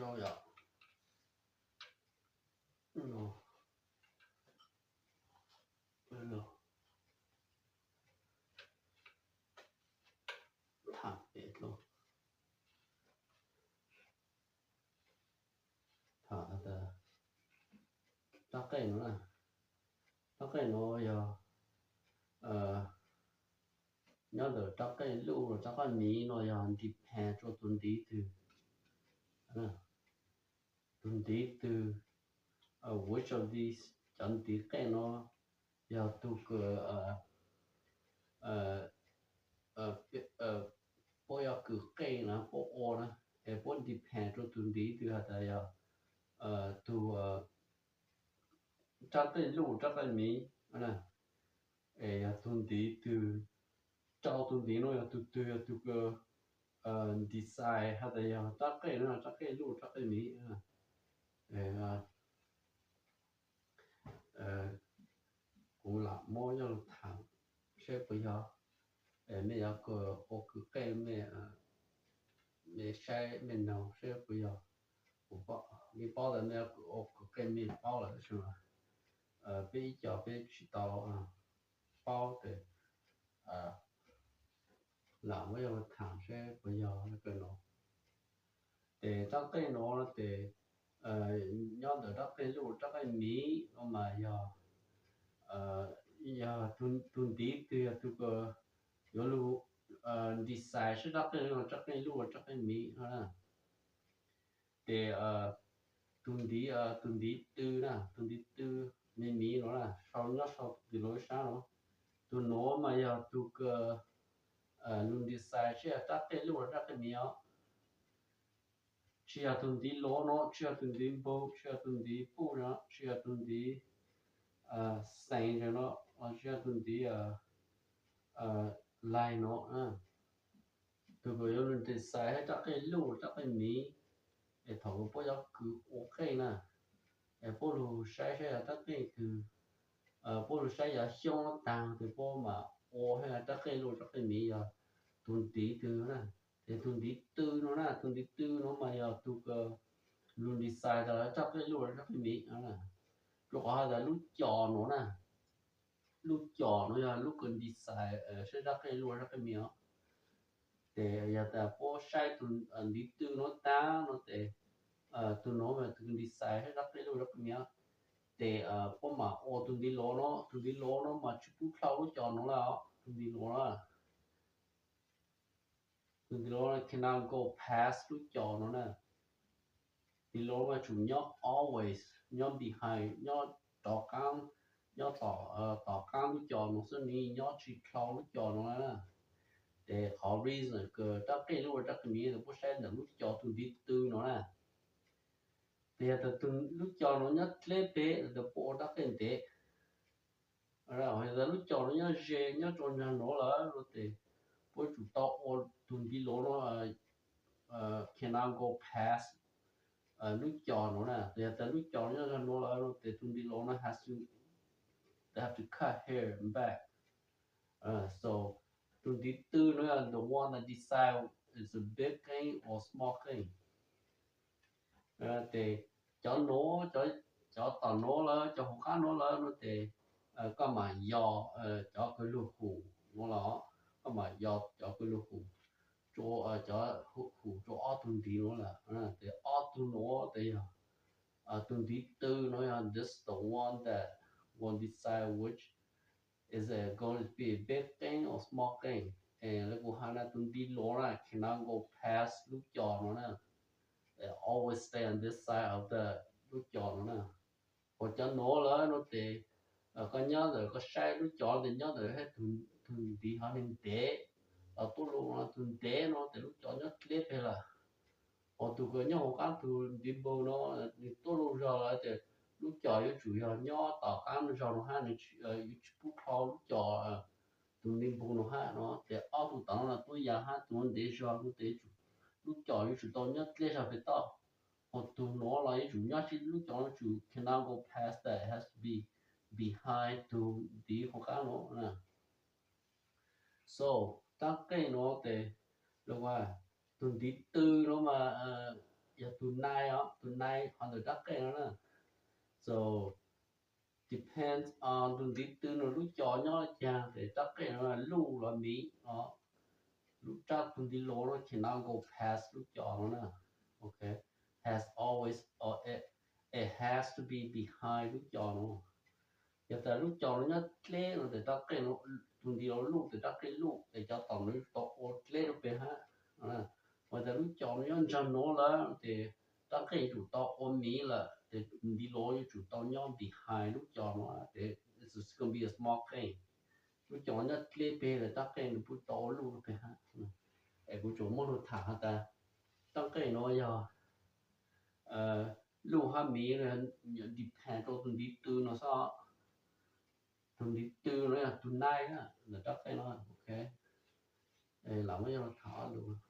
Yog, no, no, tham pem dlua. Tham tas rab qej no na, rab qej no yog, nyob ntawm rab qej luj los rab qej miv no yog depend rau tus ntiv twg. Tus ntiv twg, which of these, cov ntiv qej no yog tus kws puab yuav kws qej na, puab ua na, es puab depend rau tus ntiv twg has tas yog tus rab qej luj rab qej miv, es yog tus ntiv twg, rau tus ntiv no yog tus twg yog tus kws decide has tas yog rab qej no rab qej luj rab qej miv. Kuv lam muab coj lug tham seb puas yog, mej yuav kws ua kws qej, mej saib mej noog seb puas yog. Kuv paub tas mej yuav kws ua kws qej mej paub lawm, tab sis peb ib co peb tsis tau paub tes lam muab coj lug tham seb puas yog kws no. Tes rab qej no tes nyob ntawm rab qej luj rab qej miv no mas yog, yog tus ntiv twg yog tus kws yuav lug decide seb rab qej no rab qej luj rab qej miv no na. Tes tus ntiv, tus ntiv tw na, tus ntiv tw miv miv no na, sau nyob sau tus ntws lub sab no, tus nuav mas yog tus kws lug decide seb yog rab qej luj rab qej miv os. Tsis yog tus ntiv lov no, tsis yog tus ntiv npug, tsis yog tus ntiv puj no, tsis yog tus ntiv xeev no, tsis yog tus ntiv laig no. Tus kws yuav lug decide seb rab qej luj rab qej miv, es thaum kws puab yuav kws ua qej na, es puab lug saib seb yog rab qej twg, puab lug saib yog xyoob taag tes puab mam ua seb rab qej luj rab qej miv yog tus ntiv twg na. Tes tus ntiv tw no na, tus ntiv tw no mas yog tus kws lug decide tas rab qej luj rab qej miv. Rua qhov has tas lub co no na, lub co no yog lub kws decide seb rab qej luj rab qej miv os. Tes yog tas puab saib tus ntiv tw no taag no tes tus no mas tus kws decide seb rab qej luj rab qej miv os. Tes puab mam ua tus ntiv lov no, tus ntiv lov no mas tsis pub dlhau lub co no lawm os, tus ntiv lov na. Tus ntiv lov no cannot go past lub co no na. Ntiv lov mas tsum nyob always, nyob behind, nyob rov qaab, nyob tom, tom qaab lub co no xwb, nws nyob tsis dlhau lub co no na. Tes qhov reason kws rab qej luj rab qej miv tes puab saib ntawm lub co tus ntiv tw no na. Tes yog tas lub co no nyob dleb peb tes puab ua rab qej ntev. Yog tas lub co no nyob ze nyob rua nraag nuav lawm no tes puab tsum tau ua tus ntiv lov no cannot go past lub co no na. Tes yog tas lub co no nyob nraag nuav lawm no tes tus ntiv lov no has to, they have to cut here and back. So tus ntiv tw no yog the one that decide is a big thing or small thing. Tes cov nuav, cov tom nuav lawm, cov hauv qab nuav lawm no tes koj mam yos cov kws lug hum nuav los, koj mam yos cov kws lug hum, cov hum rua ob tug ntiv nuav lawm. Tes ob tug nuav tes yog tus ntiv tw no yog this the one that will decide which is it going to be a big thing or small thing. Lawv kuj has na tus ntiv lov na cannot go past lub co no na, always stay on this side of the lub co no na. Ho cov nuav lawm no tes koj nyob ntawm koj saib lub co tes nyob ntawm hab tug ntiv hov nwg ntev los tuaj lug no, tug ntev no tes lub co nyob dleb peg lawm. Ho tug kws nyob hauv qab tug ntiv npug no nwg tuaj lug zog lawm tes lub co yuav tsum yog nyob tom qab zog no hab, yuav tsis pub dlhau lub co tug ntiv npug no hab no. Tes ob tug tom no tuab yaam hab tug ntev zog no tes lub co yuav tsum tau nyob dleb zog peg toj. Ho tug nuav los yuav tsum nyob, lub co yuav tsum cannot go past that, it has to be behind tug ntiv hauv qab no na. So rab qeej no tes, tug ntiv tw no mas yog tus nai os, tus nai qhov ntawm rab qeej no na. So depends on tus ntiv tw no lub co nyob li cas ces rab qeej no luj los miv no, lub rab tus ntiv los no cannot go past lub co no na. Ok, has always, it has to be behind lub co no. Yog tas lub co no nyob dleb no ces rab qeej no, tus ntiv los luj ces rab qeej luj ces cov taum no yuav tsum tau ua dleb rau pem hab. Yog tas lub co no nyob ntsag nuav lawm ces rab qeej yuav tsum tau ua miv lawm ces ntiv los yuav tsum tau nyob behind lub co no ces it's gonna be a small qeej. Lub co nyob dleb pem lawm rab qeej no puab tau ua luj rau pem hab. Es kuv tsuas muaj lug tham has tas rab qeej no yog luj hab miv depend rau tus ntiv tw no xwb. Tus ntiv tw no yog tus nai na, ntawm rab qeej no. Ok, lam muab coj lug tham ob lus.